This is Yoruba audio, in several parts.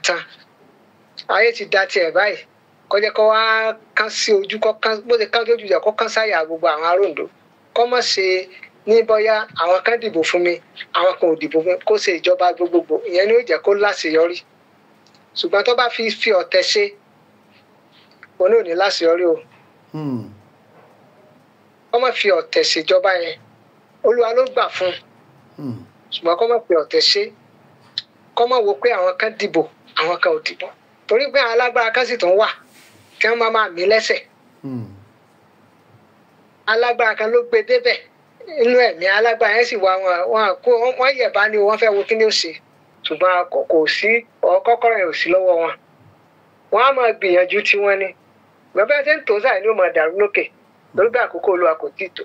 Tán ayé ti da tiẹ̀ báyìí, kọjá kó wá kán sí ojú, kó kán bó ṣe kán sójú ìjà, kó kán sáyà gbogbo àwọn ará Oǹdó, kó má ṣe ní bóyá àwọn kan dìbò fún mi, àwọn kan ò dìbò fún mi. Kó ṣe ìjọba gbogbogbò, ìyẹn ni ó jẹ́ kó láṣeyọrí. Ṣùgbọ́n tó bá fi ọ̀tẹ̀ ṣe, òun ò ní láṣeyọrí o. Kó má fi ọ̀tẹ̀ ṣèjọba yẹn. Olúwa ló gbà fún un, ṣùgbọ́n kó má fi ọ̀tẹ̀ ṣe, kó má wo pé àwọn kan dìbò, àwọn kan ò dìbò, torí pé àwọn alágbára kan sì tún wà tí wọ́n máa mí lẹ́sẹ̀. Alágbára kan ló gbé débẹ̀ inú ẹ̀mí alágbára yẹn sì wá wọn kó wọn yẹ̀bá ni wọ́n fẹ́ wo kí ni ó ṣe, ṣùgbọ́n kò sí kọ́kọ́rọ́ yẹn, ò sí lọ́wọ́ wọn. Wọ́n á máa gbìyànjú tí wọ́n ní bàbá ṣe ń tó sáà ní ó máa dàrú lókè lórí bí àkókò Olúwa kò tí ì tó.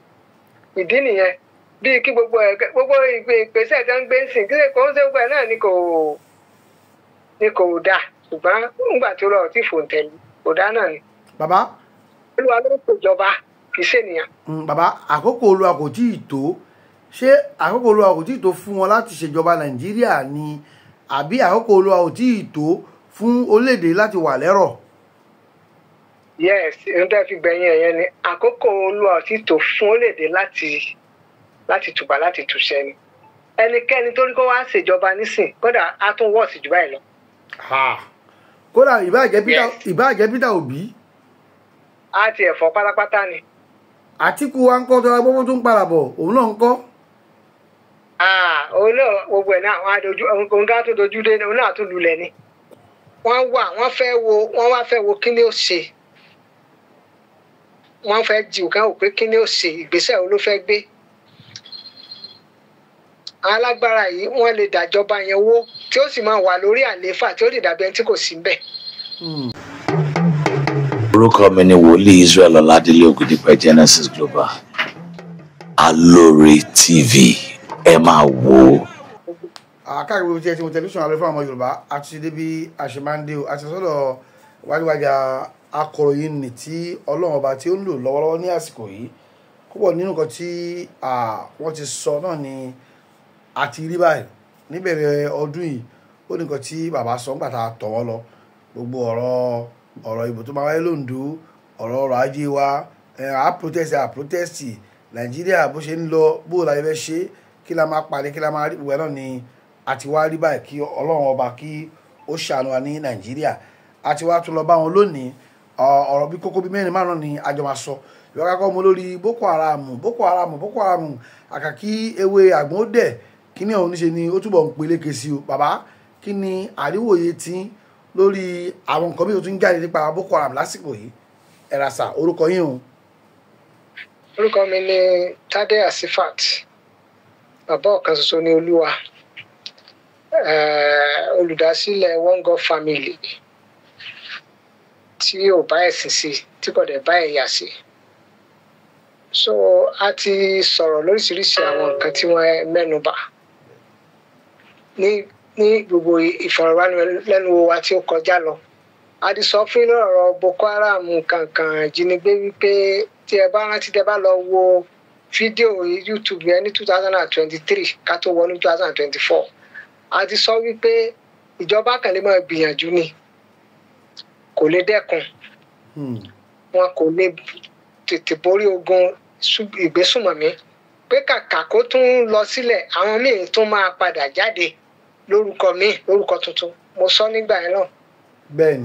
Ìdí nìyẹn bíi kí gbogbo gbogbo ìgbésẹ̀ tí wọ́n ń gbé ń sìn kí kò ń ṣe gbogbo ẹ̀ náà ni kò dáa, ṣùgbọ́n ńgbà tí Olúwa ò tí fòǹtẹ̀ kò dáa náà ni. Bàbá. Olúwa ló ń ṣèjọba, kì í ṣènìyàn. Bàbá, àkókò Olúwa kò tí ì tó. Ṣé àkókò Olúwa kò tí ì tó fún wọn láti ṣèjọba Nàìjíríà ni, àbí àkókò Olúwa ò tí ì tó fún orílẹ̀-èdè láti wà lẹ́rọ̀? Yes, ohun tẹ́ fi gbẹ̀yìn ẹ̀yẹn ni àkókò Olúwa ò tí ì tó fún orílẹ̀-èdè láti tùbà, láti túṣẹ́ ni. Ẹnikẹ́ni tó ní kó wá ṣèjọba nísìn, kódà á tún wọ́ọ̀sì jù báyìí lọ. Kódà ìbáà jẹ́ Peter Obi. Á ti ẹ̀fọ́ pátápátá ni. Àtíkù wa ń kọ́, tó ra gbogbo tó ń padà bọ̀, òun náà ń kọ́. Òun náà, gbogbo ẹ̀ náà, wọ́n á dojú, òun ká tó dojú dé, òun náà tún lulẹ̀ ni. Wọ́n wà, wọ́n fẹ́ wo, wọ́n wá fẹ́ wo kí ni ó ṣe. Wọ́n fẹ́ jù kán ò pé kí ni ó ṣe, ìgbésẹ̀ wo ló fẹ́ gbé. Alágbára yìí, wọ́n lè dàjọba yẹn wó, tí ó sì máa wà lórí àlééfà, tí ó lè dàbí ẹni tí kò sí ńbẹ̀. Orúkọ mi ni Wòlíì Israel Ọládélé Ògùdípẹ̀, Genesis Global. Alóore TV, ẹ máa wò ó. Káàkiri gbogbo tí ẹ ti wo tẹlifíṣàn Alẹ́ fún àwọn Yorùbá, àti débi àṣemáńdé o, àti sọ́dọ̀ wájúwájà akọ̀ròyìn nì tí Ọlọ́run ọba tí ó ń lò lọ́wọ́lọ́wọ́ ní àsìkò yìí. Púpọ̀ nínú nǹkan tí wọ́n ti sọ náà ni a ti rí báyìí. Níbẹ̀rẹ̀ ọdún yìí, ó ní nǹkan tí bàbá sọ nígbà tá a tọ̀ wọ́n lọ, gbogbo ọ̀rọ̀ ìbò tó máa wáyé lóńdó, ọ̀rọ̀ ọrọ̀ ajé wa, à protest, à protest, Nàìjíríà bó ṣe ń lọ, bó la yẹ fẹ́ ṣe, kí la máa parí, kí la máa rí, gbogbo ẹ̀ náà ni a ti wá rí báyìí. Kí Ọlọ́run ọba kí ó ṣàánú wa ní Nàìjíríà. A ti wá tún lọ bá wọn lónìí. Ọ̀rọ̀ bí kókó bí mẹ́rin márùn-ún ni a jọ máa sọ. Ìwà kakọ́ mo lórí Boko Haram, Boko Haram, Boko Haram, àkàkí ewé àgbọn ó dẹ̀ kí ni ọ̀hún níṣe ni ó túbọ̀ ń peléke sí o. Bàbá, kí ni àríwòye tí lórí àwọn nǹkan bí ó tún jáde nípa Boko Haram lásìkò yìí? Ẹ̀ràsà, orúkọ yín o. Orúkọ mi ni Tade Asifat, bàbá ọ̀kan ṣoṣo ní Olúwa, olùdásílẹ̀ One God Family tí ò bá ẹ̀sìn sí, tí kò dẹ̀ bá ẹ̀yà sí. So a ti sọ̀rọ̀ lóríṣiríṣi àwọn nǹkan tí wọ́n mẹ́nu bà ní gbogbo ìfọ̀rọ̀wánilẹ́nuwò wa tí ó kọjá lọ. A ti sọ fún lọ́rọ̀ Boko Haram kankan ìjínigbé wípé tí ẹ bá rántí, tẹ bá lọ wo fídíò YouTube yẹn ní 2023 ká tó wọnú 2024, a ti sọ wípé ìjọba kan lè máa gbìyànjú ni, kò lè dẹ́kun wọn, kò lè tètè borí ogun ìgbésùnmọ̀mí, pé kàkà kó tún lọ sílẹ̀, àwọn míì tún máa padà jáde lórúkọ míì, lórúkọ tuntun. Mo sọ nígbà yẹn náà.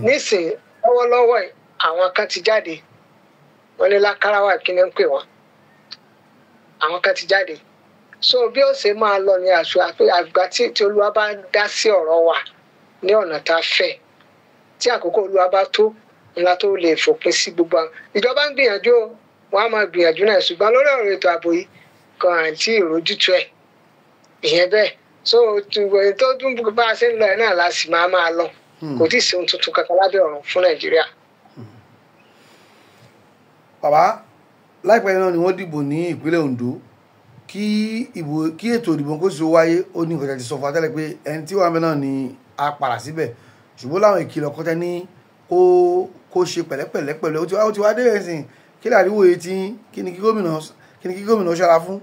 Nísìnyí lọ́wọ́lọ́wọ́, àwọn kan ti jáde, wọ́n ní Lákàràwá, kí ni ń pè wọ́n, àwọn kan ti jáde. So bí ó ṣe máa lọ ní àṣù àgbà tí Olúwa bá dá sí ọ̀rọ̀ wa ní ọ̀nà tá a fẹ́, tí àkókò Olúwa bá tó ńlá tó lè fòpin sí gbogbo àwọn. Ìjọba ń gbìyànjú o, wọn á máa gbìyànjú náà, ṣùgbọ́n lórí ọ̀rọ̀ ètò ààbò yìí kan àti ìrójútu ẹ̀ ìyẹn bẹ́ẹ̀. So tó dún bá a ṣe ń lọ ẹ̀ náà la sì máa máa lọ. Kò tí ì sí ohun tuntun kankan lábẹ́ ọ̀run fún Nàìjíríà. Bàbá, láìpẹ́ náà ni wọ́n dìbò ní ìpínlẹ̀ Ondo. Kí ìbò, kí ètò ìdìbò kó sì wáyé, ó ní nǹkan tí a ti sọ fún atẹ́lẹ̀ pé ẹni tí wàá mẹ́ náà ni a padà síbẹ̀, ṣùgbọ́n láwọn ìkìlọ̀ kan tẹ́ ní kó ṣe pẹ̀lẹ́pẹ̀lẹ́ pẹ̀lú ó ti wá dé ẹ̀sìn. Kí lè àríwòye tí kí ni kí gómìnà ṣọ́ra fún?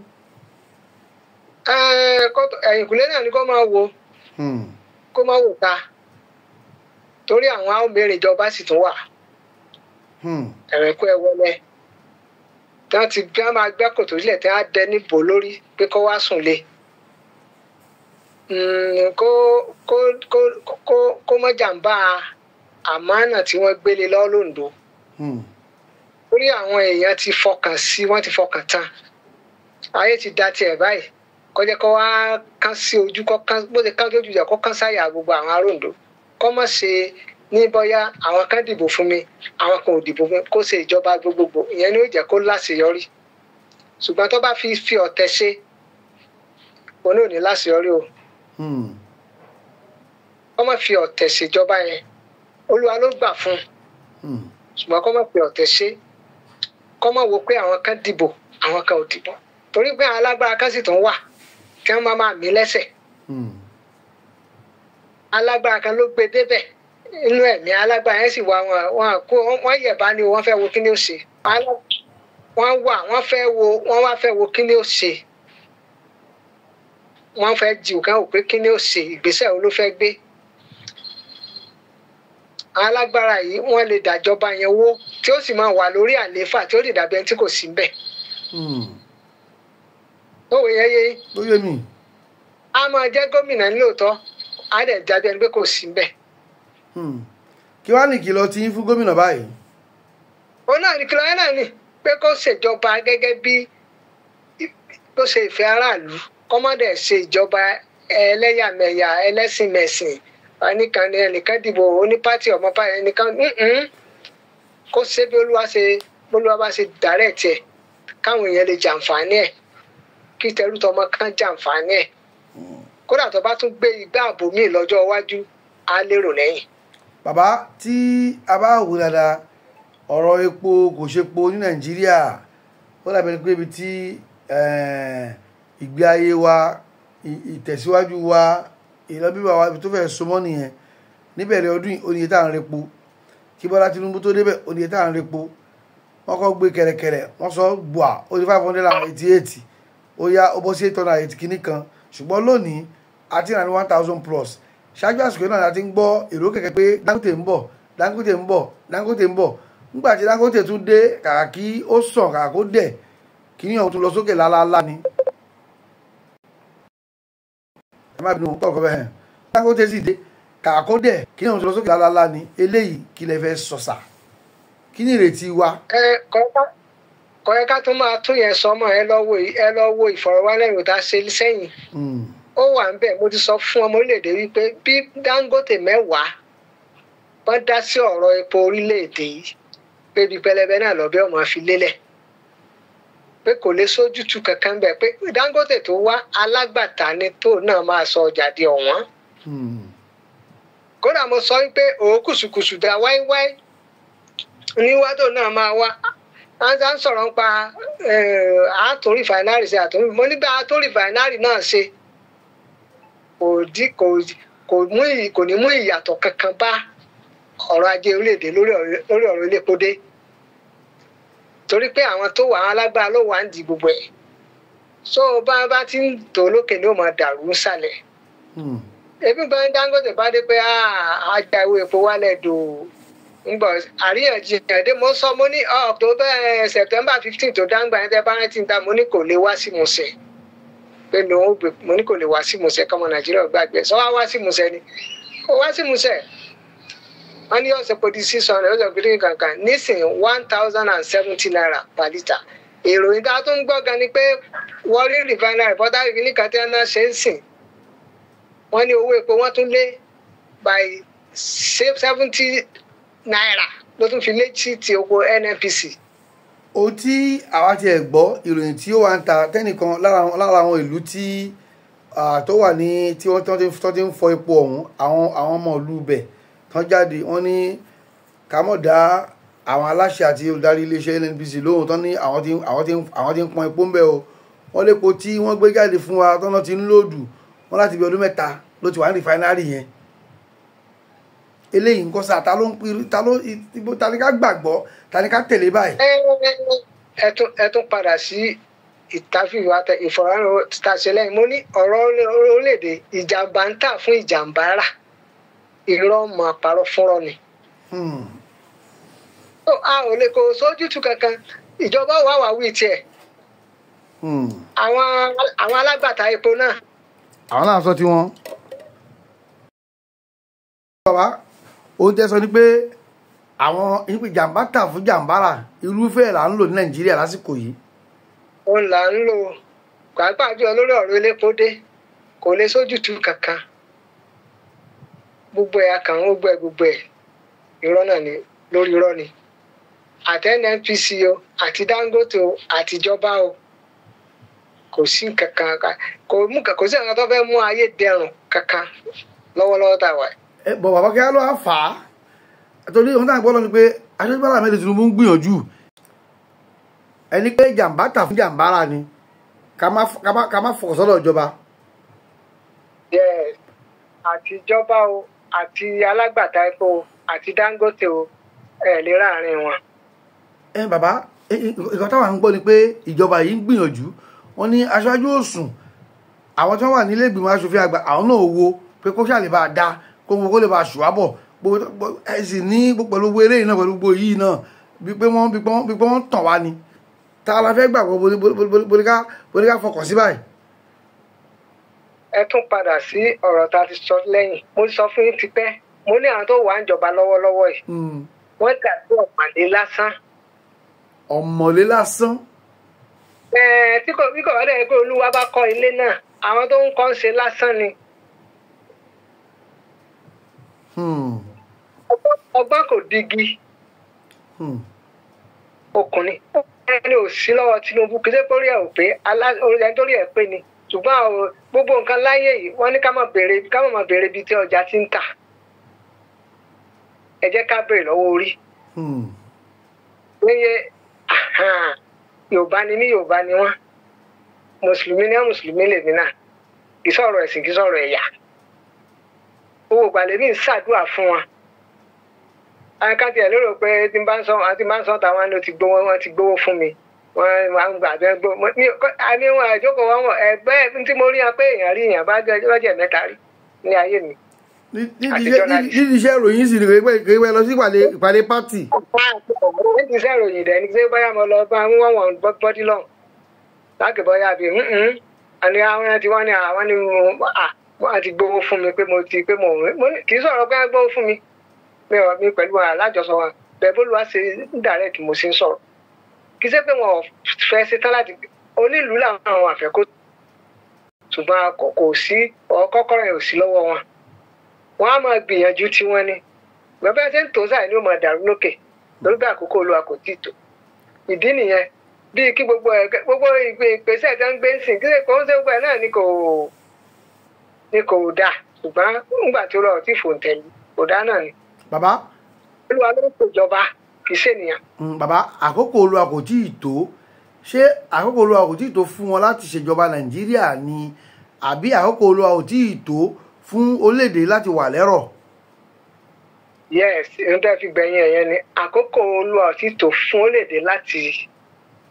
Ẹ̀yìnkùlé náà ni kó máa wo, kó máa wò ta. Torí àwọn àwọn mẹ́rin ìjọba sì tún wà. Ẹ̀rẹ̀kú ẹwọlẹ tí wọ́n ti bí wọ́n máa gbẹ́ kòtò sílẹ̀ tí wọ́n á dẹ níbò lórí pé kó wá sùn lé. Kó kó kó kó kó mọ́ jàǹbá àmánà tí wọ́n gbélé lọ́wọ́ l'Óńdó. Torí àwọn èèyàn ti fọkàn sí, wọ́n ti fọkàn tán. Ayé ti da tiẹ̀ báyìí. Kọjá kó wá kán sí ojú, kó kán bó ṣe kán sójú ìjà, kó kán sáyà gbogbo àwọn ará Oǹdó. Kó má ṣe ní bóyá àwọn kan dìbò fún mi, àwọn kan ò dìbò fún mi, kó ṣe ìjọba gbogbogbò. Ìyẹn ni ó jẹ́ kó láṣeyọrí. Ṣùgbọ́n tó bá fi ọ̀tẹ̀ ṣe, òun ò ní láṣeyọrí o. Kó má fi ọ̀tẹ̀ ṣèjọba yẹn. Olúwa ló gbà fún un. Ṣùgbọ́n kó má fi ọ̀tẹ̀ ṣe. Kó má wo pé àwọn kan dìbò, àwọn kan ò dìbò. Torí pé àwọn alágbára kan sì tún wà tí wọ́n máa máa mí lẹ́sẹ̀. Alágbára kan ló gbé débẹ̀ inú ẹ̀mí alágbára yẹn sì wà, wọn kó wọn yẹ̀bá ni wọ́n fẹ́ wo kí ni ó ṣe. Wọ́n wà, wọ́n fẹ́ wo, wọ́n wá fẹ́ wo kí ni ó ṣe. Wọ́n fẹ́ jù kán ò pé kí ni ó ṣe, ìgbésẹ̀ wo ló fẹ́ gbé. Alágbára yìí wọ́n lè dàjọba yẹn wó tí ó sì máa wà lórí àlééfà tí ó lè dàbí ẹni tí kò sí ńbẹ̀. Ó wò yẹn yé. Ó yé mi. A máa jẹ́ gómìnà ní lóòótọ́, á dẹ̀ dàbí ẹni pé kò sí ńbẹ̀. Kí wàá ní ìkìlọ̀ tí ń fún gómìnà báyìí? Òun náà ní ìkìlọ̀ yẹn náà ni pé kó ṣèjọba gẹ́gẹ́ bí kó ṣe ìfẹ́ aráàlú, kó má dẹ̀ ṣe ìjọba ẹlẹ́yàmẹ̀yà, ẹlẹ́sìnmẹ̀sìn, ẹnìkan ní ẹnìkan dìbò oní pátì ọmọ pátì ẹnìkan, kó ṣe bí Olúwa ṣe, Olúwa bá ṣe dàrẹ́ tiẹ̀ káwọn èèyàn lè jàǹfààní ẹ̀, kí tẹrútọmọ kan jàǹfààní ẹ̀. Kódà tó bá tún gbé igbá ààbò míì lọ́jọ́ iwájú, á lérò lẹ́yìn. Bàbá, tí a bá wò dáadáa, ọ̀rọ̀ epo kò ṣe po ní Nàìjíríà, ó dàbí ẹni pé ibi tí ìgbé ayé wa, ìtẹ̀síwájú wa, ìlọbíbà wa, ibi tó fẹ́ so mọ́ nìyẹn. Níbẹ̀rẹ̀ ọdún yìí, ó ní iye tá à ń repo. Kí Bọ́lá Tinubu tó débẹ̀, ó ní iye tá à ń repo. Wọ́n kọ́ gbé kẹ̀rẹ̀kẹ̀rẹ̀, wọ́n sọ gbà, ó ní 588, ó yá, ó bọ́ sí 880 kìíní kan. Ṣùgbọ́n lónìí, a ti rà ní 1000 plus. Ṣáájú àsìkò náà la ti ń gbọ́ èrò kẹ̀kẹ́ pé Dangote ń bọ̀, Dangote ń bọ̀, Dangote ń bọ̀. Nígbà tí Dangote tún dé, kàkà kí ó sàn, kàkà kó dẹ̀, kìíní ọ̀hún tún lọ sókè lálálá ni. Ẹ má bínú, pọ̀ kọ́ bẹ́ẹ̀. Dangote sì dé, kàkà kó dẹ̀, kìíní ọ̀hún tún lọ sókè lálálá ni. Eléyìí kí lẹ fẹ́ sọ sà? Kí ni ìrètí wa? Ẹ kọ́ ẹ ká tún máa tún yẹn sọ mọ́. Ẹ lọ wo ìfọ̀rọ̀wánilẹ́nuwò tá a ṣe sẹ́yìn. Ó wà ń bẹ̀, mo ti sọ fún ọmọ orílẹ̀-èdè wípé bí Dangote mẹ́wàá wọ́n dá sí ọ̀rọ̀ epo orílẹ̀-èdè yìí, pé ibi pẹlẹbẹ náà lọ́bẹ̀ ọmọ fi lélẹ̀, pé kò lè sójútu kankan bẹ̀, pé Dangote tó wá alágbàtà ni tó náà máa sọ ọjà di ọ̀wọ́n. Kódà mo sọ wípé òun kùsùkùsù dá wáíwáí níwájú náà máa wá. À ń sọ̀rọ̀ nípa àtún rìfàìnárì ṣe, àtún mo nígbà àtún rìfàìnárì náà ṣe kò ní mú ìyàtọ̀ kankan bá ọrọ̀ ajé orílẹ̀-èdè lórí ọ̀rọ̀ elépo dé, torí pé àwọn tó wà alágbára ló wà ń di gbogbo ẹ̀. So bá ti ń tò lókè ni ó máa dàrú nsàlẹ̀. Ebi gan Dangote bá dé pé ajá ewé epo wálẹ̀ dò ngbọ àríyànjiyàn dé. Mo sọ mo ní October September 15 tó dáńgbà yẹn tẹ bá rántí ta, mo ní kò lè wá sí musẹ, pé mo ní kò lè wá sí musẹ kọ́mọ Nàìjíríà gbàgbé sọ wá wá sí musẹ ni kò wá sí musẹ. Wọ́n ní ọ̀sẹ̀ pọ̀ di 600, ọ̀sẹ̀ pọ̀ di kankan nísìnyí 1070 naira per litre. Ìròyìn tá a tún gbọ́ gan ni pé Warri refinery Port Harcourt ní kàtẹ́ náà ṣe ń sìn, wọ́n ní owó epo wọ́n tún lé by 70 naira ló tún fi lé sí ti oko NNPC. Ohun tí àwa ti ẹ̀ gbọ́, ìròyìn tí ó wà ń ta tẹ́nìkan lára àwọn ìlú tí tó wà ní tí wọ́n ti ń fọ epo ọ̀hún, àwọn ọmọ ìlú ibẹ̀ tán jáde, wọ́n ní ká mọ̀ dá àwọn aláṣẹ àti olùdarí iléeṣẹ́ NNPC lóhùn, tán ní àwọn tí ń pọn epo ń bẹ̀ o. Wọ́n lépo tí wọ́n gbé jáde fún wa tán náà ti ń lòdù wọ́n láti bí ọdún 3 ló ti wà ní rìfáínárì yẹn. Eléyìí nǹkan sá, ta ló ń pin, ta ló ibo, ta ni ká gbàgbọ́, ta ni ká tẹ̀lé báyìí? Ẹ tún padà sí ìtàfihàn àtẹ ìfọ̀rọ̀wánilẹ́nuwò tá a ṣe lẹ́yìn. Mo ní ọ̀rọ̀ orílẹ̀-èdè ìjàmbá ń tà fún ìjàmbá rà. Irọ́ mọ̀ parọ́ fúnrọ́ ni. A ò lè kó sójútu kankan. Ìjọba wà wá wí tiẹ̀. Àwọn alágbàtà epo náà. Àwọn náà sọ tiwọn. Bàbá, ohun tẹ́ sọ ni pé àwọn ìpè jàǹbá tà fún jàǹbára irúfẹ́ là ń lò ní Nàìjíríà lásìkò yìí. Òun là ń lò pàápàá jùlọ lórí ọ̀rọ̀ elépo dé, kò lè sójútu kankan. Gbogbo ẹ̀ akàn gbogbo ẹ̀ gbogbo ẹ̀ irọ́ náà ni, lórí irọ́ ni. Àti NNPC o, àti Dangote o, àtijọba o, kò sí kankan, kò sí nǹkan tó fẹ́ mú ayé dẹrùn kankan lọ́wọ́lọ́wọ́ tá a wà. Ẹ bọ̀ bàbá, kí á ló á fà á torí ohun tá à ń gbọ́ lọ ni pé Aṣíwájú Bọ́lá Ahmed Tinubu ń gbìyànjú. Ẹni pé jàǹbá tà fún jàǹbára ni, ká má fọkàn sọ́dọ̀ ìjọba. Yes, àtijọba o, àti alágbàtà epo o, àti Dangote o, ẹ lè ráàrin wọn. Ẹ bàbá, ìkan táwọn ń gbọ́ ni pé ìjọba yìí ń gbìyànjú. Wọ́n ní aṣáájú òsùn, àwọn tí wọ́n wà nílé ìgbìmọ̀ aṣòfin àgbà, àwọn náà wo pé kó ṣàlè bá a da, kó kó lè bá a ṣùwábọ̀. Ẹ sì ní pẹ̀lú gbogbo eléyìí náà, pẹ̀lú gbogbo yìí náà, bí pé wọ́n tàn wá ni. Ta la fẹ́ gbàgbọ́? Borí ká fọkàn sí báyìí. Ẹ tún padà sí ọ̀rọ̀ tá a ti sọ lẹ́yìn. Mo sọ fún yín tipẹ́, mo ní àwọn tó wà ń jọba lọ́wọ́lọ́wọ́ yìí, wọ́n dàbí ọ̀mọ̀lé lásán. Ọ̀mọ̀lé lásán. Tí kò bí kò bá dẹ̀ pé Olúwa bá kọ́ ilé náà, àwọn tó ń kọ́ ń ṣe lásán ni. Ọgbọ́n kò digi ọkùnrin ẹni ò sí lọ́wọ́ Tinubu. Kì í ṣe pé orí ẹ̀ ò pé, ẹni tó rí ẹ̀ pé ni, ṣùgbọ́n gbogbo nǹkan láyé yìí, wọ́n ní ká má béèrè ibi tí ọjà ti ń tà, ẹ jẹ́ ká béèrè lọ́wọ́ orí. Níye Yorùbá ni mí, Yorùbá ni wọ́n, Mùsùlùmí ni wọ́n, Mùsùlùmí lèmi náà. Kì í sọ̀rọ̀ ẹ̀sìn, kì í sọ̀rọ̀ ẹ̀yà. Owó ìgbàlè mi ń ṣàdúrà fún wọn. Àwọn kan tiẹ̀ lérò pé tí n bá ń sọ àti bá ń sọ táwọn ló ti gbowó, wọn ti gbowó fún mi, wọn máa ń gbà bẹ́ẹ̀ gbowó àmì wọn àjókòó wọn ẹgbẹ́ tí mo rí wọn pé èèyàn rí èèyàn bá jẹ́ mẹ́ta rí ní ayé mi. Nídìí iṣẹ́ ìròyìn sì ni kò pẹ́ lọ sí ìpàdé pátì. Nídìí iṣẹ́ ìròyìn dẹ̀ ni ṣé bóyá mo lọ bá wọn wọn bọ́dí lọ́hùn láti bóyá bí àní àwọn tí wọ́n ní àwọn ní wọ́n ti gbowó fún mi pé mo ti pé mo kì í sọ̀rọ̀ pé wọ́n gbowó fún mi mi pẹ̀lú alájọsọ wọn bẹ́ẹ̀ bó lu wá ṣe direct mo ṣe ń sọ̀rọ̀. Kì í ṣe pé wọn ò fẹ́ ṣe tán láti onílùú làwọn àwọn àfẹ́kó, ṣùgbọ́n kò sí kọ́kọ́rọ́ yẹn ò sí lọ́wọ́ wọn. Wọn á máa gbìyànjú tí wọ́n ní bàbá ṣe ń tó sáà ní ó máa dàrú lókè lórí bí àkókò Olúwa kò tí ì tó. Ìdí nìyẹn bíi kí gbogbo gbogbo ìgbésẹ̀ tó ń gbé ń sìn kí kò ń ṣe gbogbo ẹ̀ náà ni kò dáa, ṣùgbọ́n ńgbà tí ó lọ tí fòǹtẹ̀lì kò dáa náà ni. Bàbá, Olúwa ló ń ṣèjọba, kì í ṣènìyàn. Bàbá, àkókò Olúwa kò tí ì tó. Ṣé àkókò Olúwa kò tí ì tó fún wọn láti ṣèjọba Nàìjíríà ni, àbí àkókò Olúwa kò tí ì tó fún orílẹ̀-èdè láti wà lẹ́rọ̀? Yes, n tẹ́ fi gbẹ̀yìn ẹ̀yẹn ni àkókò Olúwa ò tí ì tó fún orílẹ̀-èdè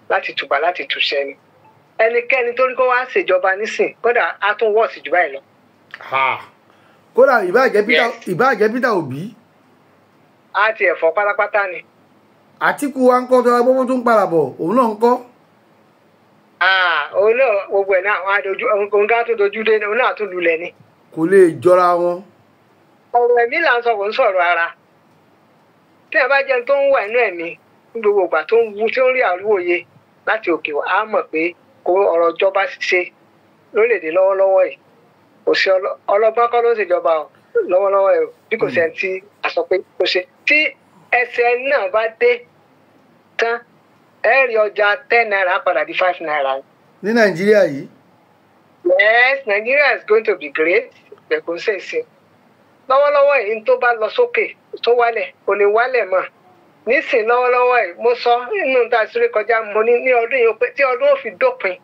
láti tùbà láti túṣẹ́ ni. Ẹnikẹ́ni tó ní kó wá ṣèjọba nísìn, kódà á tún wọ́ọ̀sì jù báyìí lọ. Kódà ìbáà jẹ́ Peter Obi. Á ti ẹ̀fọ́ pátápátá ni. Àtíkù wa ń kọ́ tó ra gbogbo tó ń padà bọ̀, òun náà ń kọ́. Òun náà gbogbo ẹ̀ náà wọn á dojú, òun ká tó dojú dé, òun náà tún lulẹ̀ ni. Kò lè jọra wọn. Ọ̀rọ̀ ẹ̀mí là ń sọ, kò ń sọ̀rọ̀ ara. Tí ẹ bá jẹun tó ń wà inú ẹ̀mí ní gbogbo ìgbà tó ń wu tí ó ń rí àríwòye láti òkè wá, á mọ̀ pé kò ọ̀rọ̀ ìjọba ṣe lórílẹ̀‐èdè lọ́wọ́lọ́wọ́ yìí. Kò sí ọlọ́gbọ́n kọ́ ló ń ṣèjọba o lọ́wọ́lọ́wọ́ yìí o, bí kò sẹ́ni tí a sọ pé kò ṣe. Tí ẹsẹ̀ náà bá dé tán, ẹ rí ọjà ₦10 padà di ₦5. Ní Nàìjíríà yìí. Yes, Nigeria is going to be great. Ẹ̀kún ṣèṣe lọ́wọ́lọ́wọ́ yìí tó bá lọ sókè tó wálẹ̀ kò lè wálẹ̀ mọ́ nísìn. Lọ́wọ́lọ́wọ́ yìí, mo sọ nínú tá a ṣeré kọjá, mo ní ní ọdún yìí pé tí ọdún ò fi dópin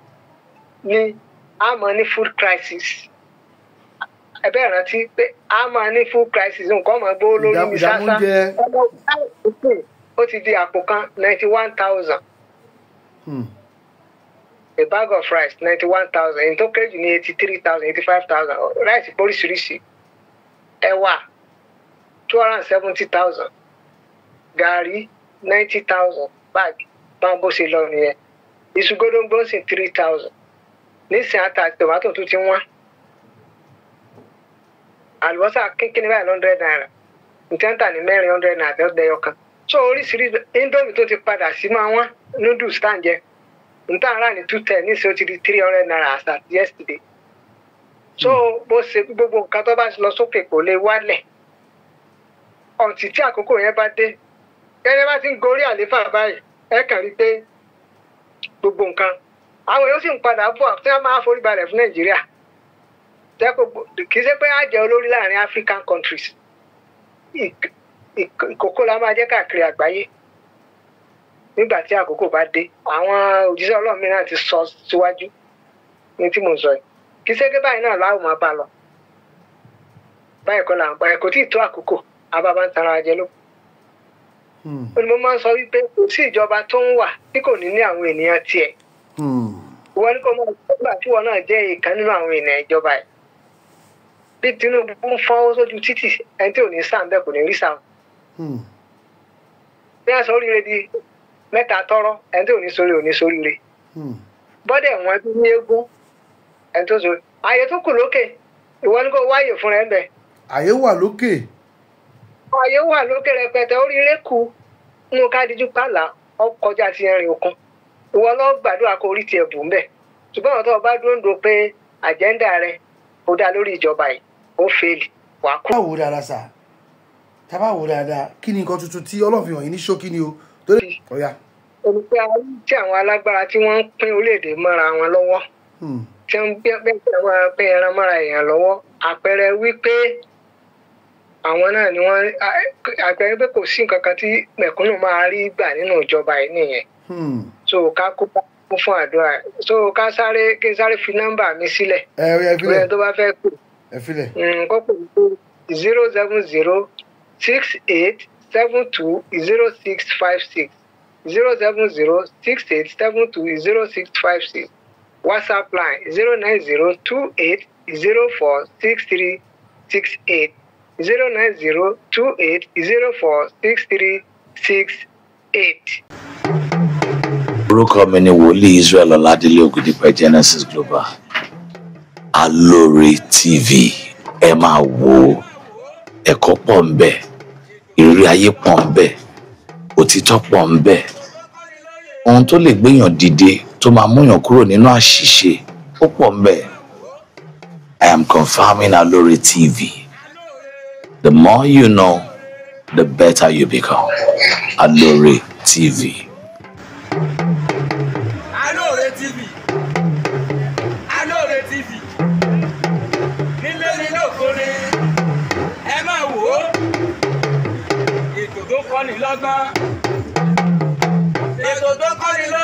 ni a máa ní food crisis. Ẹ bẹ́ẹ̀ rántí pé a máa ní food crisis, nǹkan máa gbówó lórí ní sásá. Ó ti di àpò kan 91,000. A bag of rice, 91,000. Èyí tó kéré jù ní 83,000, 85,000. Rice oríṣiríṣi, ẹ̀wà 270,000, gàrí 90,000 bag. Báwọn bó ṣe lọ nìyẹn. Iṣu gódóńgbó sì 3,000 nísìnyí, ata àti tòmátò tún ti wọ́n. Àlùbọ́sà kínkínní báyìí ₦100, ntẹ́ńtà ní mẹ́rin ₦100 àti ọ̀dẹ́yọ kan. So oríṣiríṣi indomie tó ti padà sí máa wọ́n, noodles tá à ń jẹ nta ara ní 210, nísìnyí ó ti di ₦300 as at yesterday. So bó ṣe gbogbo nǹkan tó bá lọ sókè kò lè wálẹ̀ ọ̀ǹtì tí àkókò yẹn bá dé. Gẹ́gẹ́ bá ti ń gorí àlééfà báyìí, ẹ kàn rí pé gbogbo nǹkan àwọn yóò sì ń padà bọ̀ tí wọ́n máa forí balẹ̀ fún Nàìjíríà. Kì í ṣe pé á jẹ́ olórí láàrin African countries, ìkókó la máa jẹ́ káàkiri àgbáyé nígbà tí àkókò bá dé. Àwọn òjíṣẹ́ Ọlọ́run mìíràn ti sọ síwájú ní tí mò ń sọ yìí. Kì í ṣe pé báyìí náà láwọn máa bá lọ báyìí kọ́ làwọn báyìí kò tí ì tó àkókò abábá ń tara jẹ ló. Ó ní mo máa ń sọ wípé kò sí ìjọba tó ń wà tí kò ní ní àwọn ènìyàn tiẹ̀. Ìwọ ní kò máa gbà tí wọn náà jẹ́ ìkan nínú àwọn ènìyàn ìjọba ẹ̀. Bí Tinubu ń fọ́nwó sójú títì, ẹni tí ò ní sáà ń bẹ̀ kò ní rí sáà. Bí wọ́n sọ oríire di mẹ́ta tọ́rọ́, ẹni tí ò ní sórí ò ní sóríire. Bọ́dẹ̀ wọn bí ní eégún ẹni tó sórí. Àyè tó kù lókè, ìwọ ní kò wáyè fúnra ẹ̀ ń bẹ̀. Àyè wà lókè. Àyè wà lókè rẹpẹtẹ, oríire kù nínú kádìjú pàlà ọkọjá ti ẹrìn òkun. Ìwọ lọ gbàdúrà kó orí tiẹ̀ bù ń bẹ̀. Ṣùgbọ́n àwọn tó o bá dúró ń do pé àjẹ́ńdà rẹ ó dá lórí ìjọba yìí, ó fèlì, wàá kú. Báwo dáadáa sà, tá bá wò dáadáa, kí ni nǹkan tuntun tí Ọlọ́run fi hàn yín ní ṣókí ni o? Torí ọ̀ya. Olùpẹ̀ ayé tí àwọn alágbára tí wọ́n ń pín orílẹ̀-èdè mọ́ra wọn lọ́wọ́, tí wọ́n bẹ́ẹ̀ tí wọ́n pín ẹran mọ́ra èèyàn lọ́wọ́, àpẹẹrẹ wípé àwọn náà ni wọ́n, àpẹẹrẹ pé kò sí nǹkan kan tí mẹ̀kúnnù máa rí gbà nínú ìjọba yìí nìyẹn. So ká kó fún àdúrà. So ká sáré, kí n sáré fi nọ́mbà mi sílẹ̀. Ẹ ẹ filẹ̀. Tó bá fẹ́ pè. Ẹ filẹ̀. Kó pè ní 07068720656, 07068720656. WhatsApp line 09028046368, 09028046368. Orúkọ mi ni wòlíì Israel Ọládélé Ògúndípẹ̀, Genesis Global. Alóore TV, ẹ máa wò ó. Ẹ̀kọ́ pọ̀ ń bẹ, ìrírí ayé pọ̀ ń bẹ, òtítọ́ pọ̀ ń bẹ. Ohun tó lè gbéyàn dìde, tó máa múyàn kúrò nínú àṣìṣe, ó pọ̀ ń bẹ. I am confirming Alóore TV. The more you know, the better you become. Alóore TV. Alóore TV, Alóore TV, nílé ní lókore, ẹ máa wò ó. Ètò tó kọ́ni lọ́gbọ́n, ètò tó kọ́ni lọ́gbọ́n.